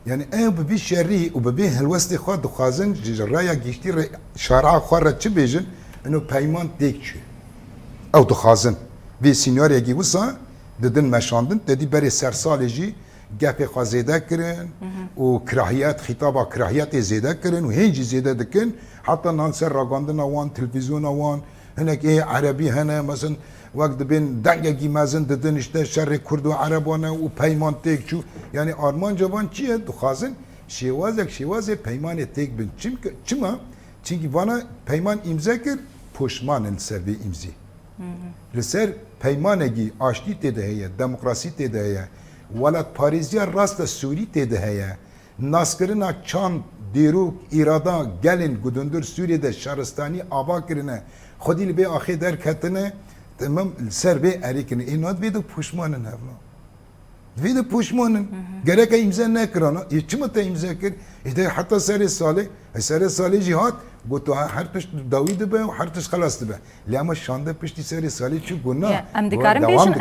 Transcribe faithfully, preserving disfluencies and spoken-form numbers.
Yani ew bi vî şerî û bi vî helwestê xwe dixwazin ji raya giştî re, şara xwe re çi bêjin, ino peyman têk çû. Ew dixwazin vê sînaryekî wisa didin meşandin, te dî berê ser salê jî gefê xwe zêde kirin û kirahiyet, xîtaba kirahiyetê zêde kirin û hên jî zêde dikin. Heta nan ser ragandina wan, televîzyona wan, hinek ê erebî hene, mesela wek dibên dengekî mezin didin, işte şerê Kurd û Ereban e û peyman têk çû. Yani armanca van çi ye? Dixwazin şêwazek, şêwazê peymanê têk bin. Çimkî, çima? Çimkî vana peyman îmze kir, poşman in li ser vê îmzî. Li ser peymanekî aştî tê de heye, demokrasî tê de heye, welatparêziya rast e sûrî tê de heye, naskirina çand, dîrok, îrada gelên gudundir Sûriyê de şaristanî ava kirine, xwedî li vê axê derketine, temam li ser vê erê kirine. Ê na divê de poşman in hevna. Divê de poşman in. Gerek e îmze nekirana. Ê çima te îmze kir? Ê de heta serê salê, e, serê salê jî hat, got, "Tu her tişt dawî dibe û her tişt xelas dibe." Lê ama şande piştî serê salê çû, got, "Na." Ya, em dikarin bêjin, ev